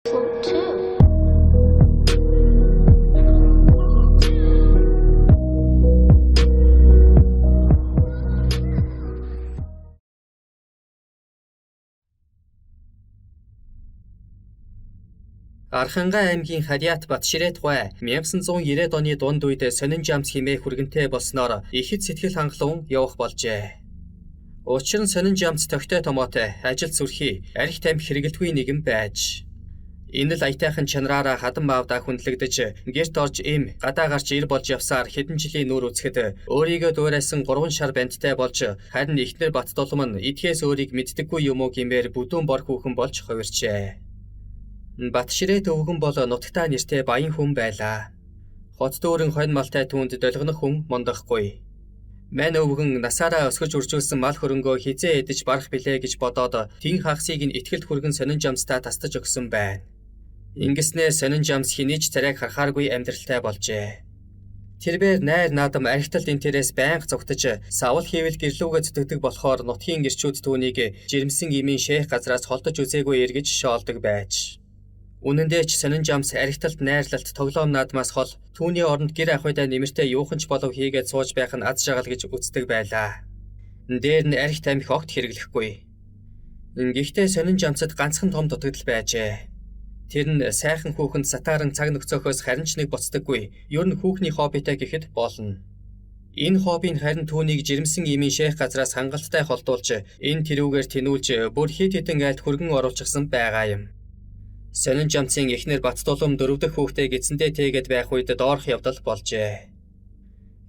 Float too. Архангай аймгийн Харьяат Батширэтгой 1990-ад оны дунд үед сонин жамц хэмээх хүргэнтэй болсноор ихэд сэтгэл хангалуун явах болжээ. Учир нь сонин жамц тогтой томоотой, ажил зүрхий, арх тамхи хэрэгэлдэггүй нэгэн байж. Энэ л аятайхан чанараараа хадан маавдаа хүндлэгдэж, гэрт орж эм, гадаа гарч ир болж явсаар хэдэн жилийн нүүр үзэхэд өөрийгөө дуурайсан 3 шар бандтай болж, харин эхнэр Баттулам нь эдгээс өөрийг мэддэггүй юм уу гэмээр бүдүүн бор хүүхэн болж хувирчээ. Батширээ төвгөн бол нутагтаа нэртэй баян хүн байлаа. Хот дүүрэн хонь малтай түүнд долгинох хүн мундахгүй. Мань өвгөн насаараа өсгөж үржүүлсэн мал хөрөнгөө хизээ эдэж барах билээ гэж бодоод тэн хагасыг нь итгэлд хүргэн сонин жамстай тастаж өгсөн байна. Ингэснээр сонин жамс хэний ч царайг харахааргүй амьдралтай болжээ. Тэрбээр найр наадам архиталт интерес байнга зугтаж савл хийвэл гэрлүүгээ зүтгэдэг болохоор нутгийн гэрчүүд түүнийг жирэмсэн имийн шээх газраас холдож үзээгүй эргэж шоолдог байж. Үнэн дээр ч сонин жамс архиталт найрлалт тоглоом наадмаас хол түүний оронд гэр ахуйдаа нэмэртэй юухан ч болов хийгээд сууж байх нь аз жаргал гэж үздэг байлаа. Дээр нь арх тамхи огт хэрэглэхгүй. Гэхдээ сонин жамсад ганцхан том дутагдал байжээ. Тэр нь сайхан хүүхэнд сатааран цаг нөхцөөхөөс харин ч нэг буцдаггүй. Ер нь хүүхний хоббитой гэхэд болно. Энэ хобби нь харин түүнийг жирэмсэн имийн шээх газраас хангалттай холдуулж, энэ тэрүүгээр тэнүүлж бүр хэд хэдэн айлд хөргөн оруулчихсан байгаа юм. Сонин жамцын эхнэр Баттулам дөрөв дэх хүүхдээ эцэндээ тээгээд байх үед доорх явдал болжээ.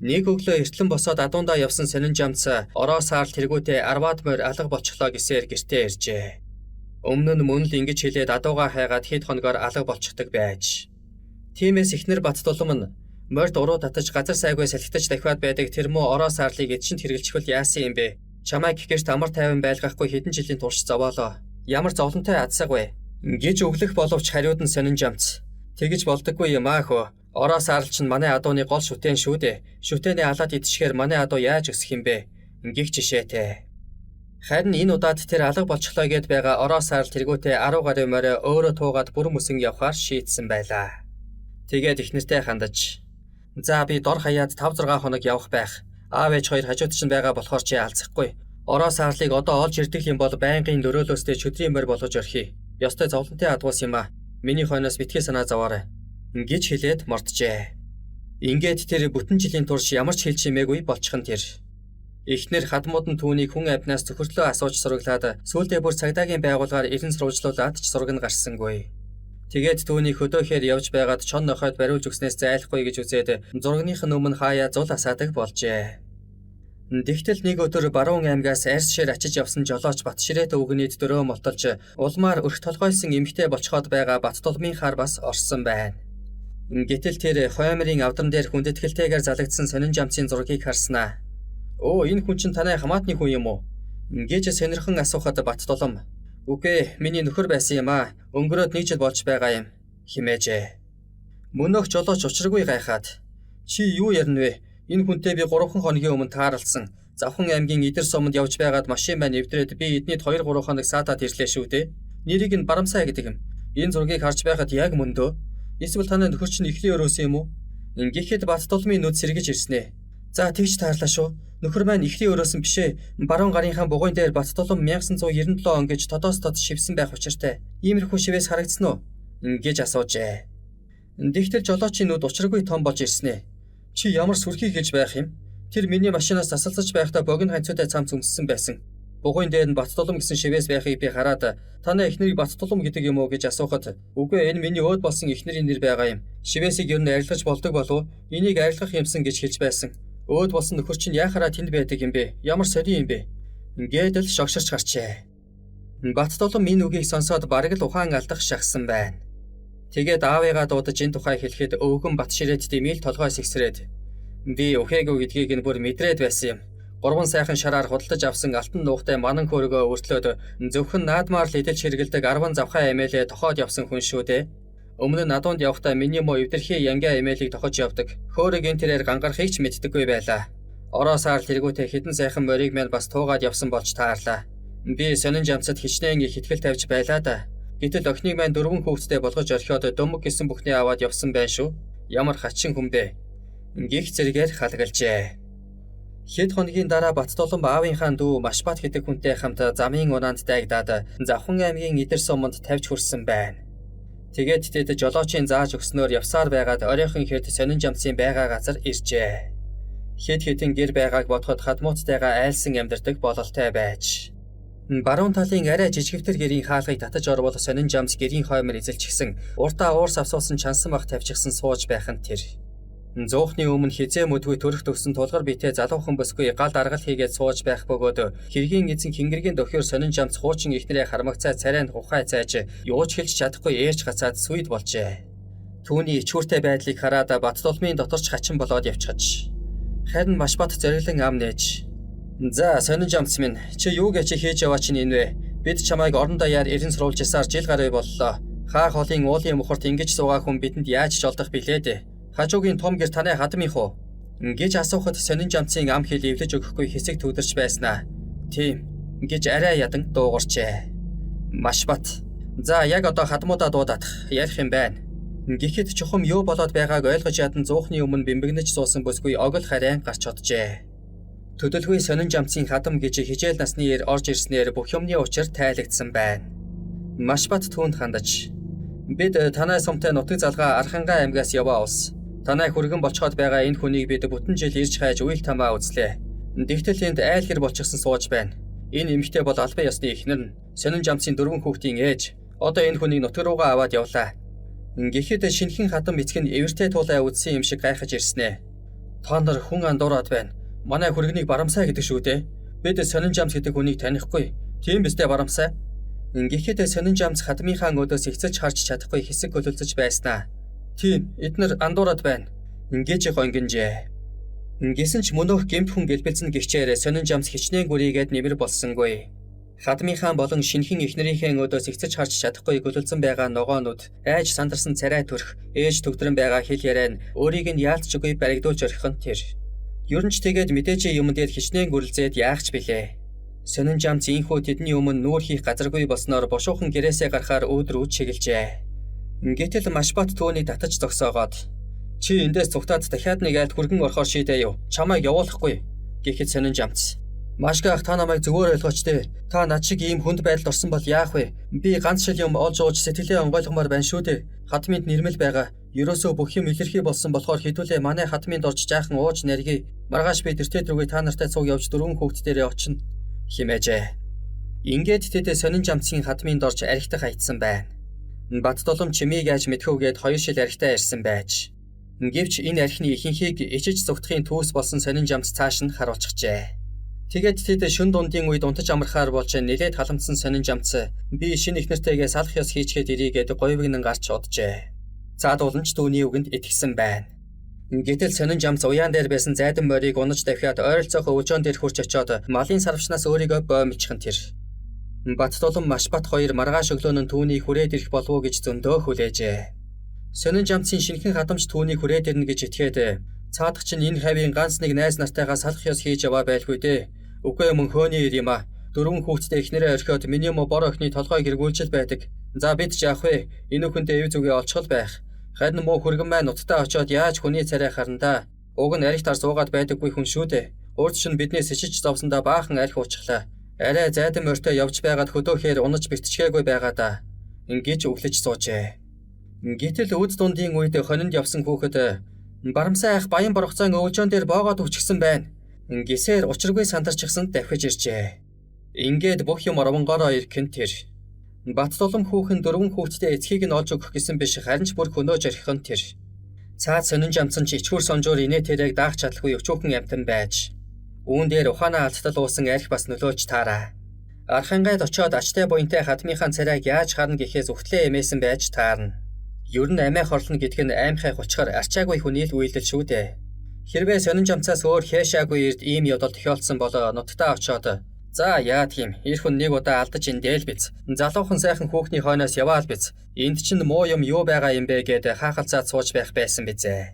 Нэг өглөө эртлэн босоод адуундаа явсан сонин жамц ороо саарл тэргүүтээ 10-аад морь алга болчихлоо гэсээр гэртээ иржээ. Өмнө нь мөн л ингэж хэлээд адуугаа хайгаад хэд хоногоор алга болчихдог байж. Тиймээс эхнэр Баттулам нь морьд уруу татаж газар сайгүй салхитаж дахиад байдаг тэр муу ороо саарлыг эдшинд хэрэглэчихвэл яасан юм бэ? Чамайг гэрт амар тайван байлгахгүй хэдэн жилийн турш зовоолоо. Ямар зовлонтой адсаг вэ? Гэж өглөх боловч хариуд нь сонин жамц. Тэгэж болдоггүй юм аа хөө. Ороо саарл чинь манай адууны гол шүтэн шүү дээ. Шүтээний алаад идчихээр манай адуу яаж өсөх юм бэ? Гэх жишээтэй. Харин энэ удаад тэр алга болчихлоо гэд байгаа ороо саарл тэргүүтээ 10 гаруй морио өөрөө туугаад бүр мөсөн явхаар шийдсэн байлаа. Тэгээд эхнэртэй хандаж. За би дор хаяад 5 6 хоног явах байх. Аав ээж хоёр хажууд чинь байгаа болохоор чи алзахгүй. Ороо саарлыг одоо олж ирдэг юм бол байнгын лөрөөлөөстэй чөдрийн морь болгож орхий. Ёстой зовлонтой адгуус юм аа. Миний хойноос битгий санаа зовоорой. Гэж хэлээд морджээ. Ингээд тэр бүтэн жилийн турш ямар ч хэл чимээгүй болчихсон тэр. Эхнэр хадмууд нь түүнийг хүн амьтнаас цөхөртлөө асууж сураглаад сүүлдээ бүр цагдаагийн байгууллагаар эрен сурвалжлуулад ч зураг нь гарсангүй. Тэгээд түүнийг хөдөөхөр явж байгаад чон нохойд бариулж өгснээс зайлахгүй гэж үзээд зурагных нь өмнө хаяа зул асаадаг болжээ. Тэгтэл нэг өдөр Баруун аймгаас арьс шир ачиж явсан жолооч Батширээ өвгөнийг дөрөө молтолж улмаар өрх толгойсон эмэгтэй болцоход байгаа Баттулмын хар бас орсон байна. Гэтэл тэр хоймрын авдран дээр хүндэтгэлтэйгээр залагдсан сонин жамцын зургийг харснаа. Өө энэ хүн чинь танай хамаатны хүн юм уу? Гэж сонирхон асуухад Баттулам үгүй миний нөхөр байсан юм аа. Өнгөрөөд нэг жил болж байгаа юм химээжээ. Мөнөөх жолооч учиргүй гайхаад чи юу ярина вэ? Энэ хүнтэй би 3 хоногийн өмнө тааралдсан. Завхан аймгийн Идэр суманд явж байгаад машин маань эвдрээд би эднийд 2 3 хоног саатаад ирлээ шүү дээ. Нэрийг нь Барамсай гэдэг юм. Энэ зургийг харж байхад яг мөндөө. Эсвэл танай нөхөр чинь ихрийн өрөөсөн юм уу? Ингэхэд Баттулмын нүд сэргэж ирснэ. За тэгж таарлаа шүү. Нөхөр маань ихрийн өрөөсөн биш ээ. Баруун гарынхаа бугуйн дээр Баттулам 1997 он гэж тодоос тод шивсэн байх учиртай. Иймэрхүү шивээс харагдсан уу? Ингэж асуужээ. Тэгтэл жолоочийн нүд учиргүй том болж ирснэ. Чи ямар сүрхий гэж байх юм? Тэр миний машинаас тасалцаж байхдаа богино ханцуутай цамц өмссөн байсан. Бугуйн дээр нь Баттулам гэсэн шивээс байхыг би хараад танай эхнэрийг Баттулам гэдэг юм уу гэж асуухад үгүй энэ миний өөд болсон эхнэрийн нэр байгаа юм. Шивээсийг ер нь арилгаж болдог болов энийг арилгах юмсан гэж хэлж байсан. Өөд болсон нөхөр чинь яхаараа тэнд байдаг юм бэ? Ямар сони юм бэ? Ингээд л шогширч гарчээ. Баттулам энэ үгийг сонсоод бараг л ухаан алдах шахсан байна. Тэгээд аавыгаа дуудаж энэ тухай хэлэхэд өвгөн Батширээд дэмийл толгой сэгсрээд би үхээгүй гэдгийг нь бүр мэдрээд байсан юм. 3 сайхан шараар худалдаж авсан алтан нуухтай манан хөргөө өртлөөд зөвхөн наадмаар л эдэлж хэрэгэлдэг 10 завхаа эмээлээ тохоод явсан хүн шүү дээ. Өмнө нь адуунд явахдаа миний муу эвдэрхий янга эмээлийг тохож явдаг. Хөөрөг энэ тэрээр гангарахыг ч мэддэггүй байлаа. Ороо саарл тэргүүтээ хэдэн сайхан морийг мань бас туугаад явсан болж таарлаа. Би сонин жамцад хичнээн их итгэл тавьж байлаа да. Гэтэл охиныг маань 4 хүүхэдтэй болгож орхиод дөмөг гэсэн бүхнээ аваад явсан байх шүү. Ямар хачин хүн бэ? Гих зэрэгээр халгалжээ. Хэд хоногийн дараа Баттулам аавынхаа дүү Машбат гэдэг хүнтэй хамт замын унаанд дайгдаад Завхан аймгийн Идэр суманд тавьж хүрсэн байна. Тэгээд тэд жолоочийн зааж өгснөөр явсаар байгаад оройхон хэд сонин жамцын байгаа газар иржээ. Хэд хэдэн гэр байгааг бодоход хадмууттайгаа айлсан амьдардаг бололтой байж. Баруун талын арай жижигвтер гэрийн хаалгыг татаж орвол сонин жамц гэрийн хоймор эзэлчихсэн, урдаа уур савсуулсан чансан бах тавьчихсан сууж байх нь тэр. Зуухны өмнө хизээ мүдгүй төрөх төгсөн тулгар биетэй залуухан бүсгүй гал даргал хийгээд сууж байх бөгөөд хэргийн эзэн хингэргийн дохиор сонин жамц хуучин эхнэрээ хармагцаа царайнд ухай цайж юу ч хэлж чадахгүй ээж гацаад сүйд болжээ. Түүний ичүүртэй байдлыг хараад Баттулмын доторч хачин болоод явчихж. Харин Машбат зориглон ам нээж. За сонин жамц минь чи юу гэж хийж яваа чинь энэ вэ? Бид чамайг орон даяар эрен сурвалжсаар жил гаруй боллоо. Хаа холын уулын мухарт ингэж суугаа хүн бидэнд яаж ч олдох билээ дээ. Хажуугийн том гэр танай хадмынх уу? Гэж асуухад сонин жамцын ам хэл эвлэж өгөхгүй хэсэг төвдөрч байснаа. Тийм гэж арай ядан дуугарчээ. Машбат. За яг одоо хадмуудаа дуудаадах ярих юм байна. Гэхэд чухам юу болоод байгааг ойлгож ядан зуухны өмнө бэмбэгнэж суусан бүсгүй огол харайн гарч оджээ. Төдөлгүй сонин жамцын хадам гэж хижээл насны эр орж ирснээр бүх юмны учир тайлагдсан байна. Машбат түүнд хандаж бид танай сумтай нутаг залгаа Архангай аймгаас яваа улс. Танай хүргэн болцоход байгаа энэ хүнийг бид бүтэн жил ирж хайж уйл тамаа үзлээ. Тэгтэл энд айл гэр болчихсон сууж байна. Энэ эмэгтэй бол албан ёсны эхнэр нь. Сонин жамцын 4 хүүхдийн ээж. Одоо энэ хүнийг нутаг руугаа аваад явлаа. Гэхэд шинэхэн хадам эцэг нь эвэртэй туулай үдсэн юм шиг гайхаж ирснэ. Та нар хүн андуураад байна. Манай хүргэнийг барамсай гэдэг шүү дээ. Бид сонин жамц гэдэг хүнийг танихгүй. Тийм биз дээ барамсай. Гэхэд сонин жамц хадмынхаа өдөөс ихцэлж харж чадахгүй хэсэг хөлөлцөж байснаа. Тийм, эднэр андуураад байна. Ингэж гонгинжээ. Гэсэн ч мөнөөх гэмт хүн гэлбэлзэн гихчээр сонин жамц хичнээн гүрийгээд нэмэр болсонгүй. Хадмынхаа болон шинэхэн эхнэрийнхээ өдөөс ихцэж харж чадахгүй гөлөлзөн байгаа ногоонууд, айж сандарсан царай төрх, ээж төгдрөн байгаа хэл яриа нь өөрийг нь яалтчгүй баригдуулж орхих нь тэр. Ер нь ч тэгээд мэдээж юм дээр хичнээн гүрэлзээд яах ч билээ. Сонин жамц инхүү тэдний өмнө нүүр хийх газаргүй болсноор бушуухан гэрээсээ гарахаар өөдөр үд чиглэжээ. Гэтэл Машбат түүнийг татаж зогсоогоод чи эндээс цугтаад дахиад нэг айлд хүргэн орохоор шийдээ юу? Чамайг явуулахгүй гэхэд сонин жамц. Машка ах та намайг зөвөр ойлгооч дээ. Та над шиг ийм хүнд байдалд орсон бол яах вэ? Би ганц шил юм олж ууж сэтгэлээ онгойлгомоор байна шүү дээ. Хадмынд нэрмэл байгаа. Ерөөсөө бүх юм илэрхий болсон болохоор хэдүүлээ манай хадмынд орж жаахан ууж наргий. Маргааш би тэртээ тэргүй та нартай цуг явж 4 хүүхд дээрээ очино химээжээ. Ингээд тэд сонин жамцын хадмынд орж архитах аятсан байна. Баттулам чимийг яаж мэдхүүгээд 2 шил архитаа ирсэн байж. Гэвч энэ архины ихэнхийг ичиж зүгтхийн түүс болсон сонин жамц цааш нь харуулчихжээ. Тэгээд тэд шүн дундын үед унтаж амрахаар болж нэлээд халамцсан сонин жамц би шинэ эхнэртэйгээ салах ёс хийчгээд ирийгээд говьгнан гарч уджээ. Цаадуулан ч түүний үгэнд итгэсэн байна. Гэтэл сонин жамц уяан дээр байсан зайдан морийг унаж давхиад ойролцоох өвжөөн дээр хурч очиод малын сарвчнаас өөрийгөө боомлчих нь тэр. Баттулам Машбат хоёр маргааш өглөө нь түүнийг хүрээд ирэх болов уу гэж зөндөө хүлээжээ. Сонин жамцын шинэхэн хадамч түүнийг хүрээд ирнэ гэж итгээд цаадах чинь энэ хавийн ганц нэг найз нартайгаа салах ёс хийж яваа байлгүй дээ. Үгүй мөн хөөний ир юм а. 4 хүүхэдтэй эхнэрээ орхиод миний мо бор охины толгойг эргүүлжил байдаг. За бид ч яах вэ? Энэ хүнтэй эв зүгээ олчихол байх. Харин муу хүргэн маань нутагтаа очиод яаж хүний царай харна да. Уг нь архитаар суугаад байдаггүй хүн шүү дээ. Урд шин биднээс ичиж зовсондоо баахан архи уучихлаа. Арай зайдан морьтой явж байгаад хөдөөхөр унаж бэртчгээгүй байгаа да. Ингэж өглөж суужээ. Гэтэл өөд дундын үед хонинд явсан хүүхэд барамсай ах баян боргоцоон өвлжөөн дээр боогоод өвчихсэн байна. Гисээр учиргүй сандарчихсан давхиж иржээ. Ингээд бүх юм орвонгороо ирэх нь тэр. Баттулам хүүхэн 4 хүүхэдтэй эцгийг нь олж өгөх гэсэн биш харин ч бүр хөнөөж орхих нь тэр. Цаад сонин жамцсан ч ичхүр сонжуур инээ тэрэг даах чадалгүй өчүүхэн амтан байж. Үүн дээр ухаанаа алдтал уусан арх бас нөлөөж таараа. Архангайд очиод ачтай буянтай хадмынхаа царайг яаж харна гэхээс үхтлээ эмээсэн байж таарна. Ер нь амиа хорлоно гэдг нь аймхай хучгаар арчаагүй хүний л үйлдэл шүү дээ. Хэрвээ сонин жамцаас өөр хээшаагүй эрд ийм явдал тохиолдсон бол нутагтаа очиод за яад юм эр хүн нэг удаа алдаж эндэл биз. Залуухан сайхан хүүхний хойноос яваал биз. Энд чинь муу юм юу байгаа юм бэ гэд хаахалцаад сууж байх байсан бизээ.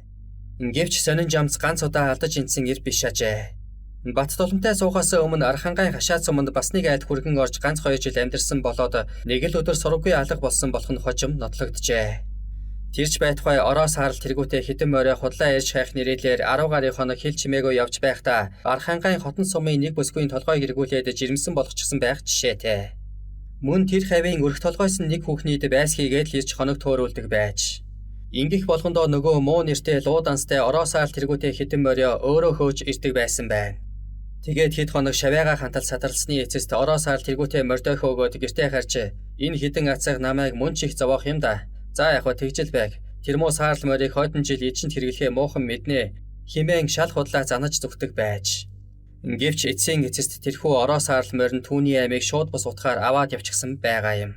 Гэвч сонин жамц ганц удаа алдаж энтсэн эр биш ажээ. Баттулантай суухаас өмнө Архангай хашаа суманд бас нэг айлд хүргэн орж ганц 2 жил амьдарсан болоод нэг л өдөр сураггүй алга болсон болох нь хожим нотлогджээ. Тэрч байтугай ороо саарал тэргүүтээ хитэн морой худлаа ирж хайх нэрэлээр 10 гаруй хоног хил чимээгөө явж байхдаа Архангайн хотон сумын нэг бүсгүйн толгойг эргүүлээд жирэмсэн болгочихсон байх жишээтэй. Мөн тэр хавийн өрх толгойс нь нэг хүүхнийд байс хийгээд л ирж хоног төөрүүлдэг байж. Ингэх болгондоо нөгөө муу нэртэй луу данстай ороо саарал тэргүүтээ хитэн морио өөрөө хөөж ирдэг байсан байна. Тэгээд хэд хоног шавьяагаа хантал сатарлсны эцэст ороо саарал тэргүүтээ мордой хөөгөөд гэртээ харж энэ хідэн ацаг намайг мөн ч их зовоох юм да. За яг хөө тэгжил байг. Тэр муу саарал морийг хойдон жил эжинд хэрэглэхээ муухан мэднэ. Химээн шал худлаа занаж зүгтэг байж. Гэвч эцсийн эцэст тэрхүү ороо саарал морь нь түүний амийг шууд бус утгаар аваад явчихсан байгаа юм.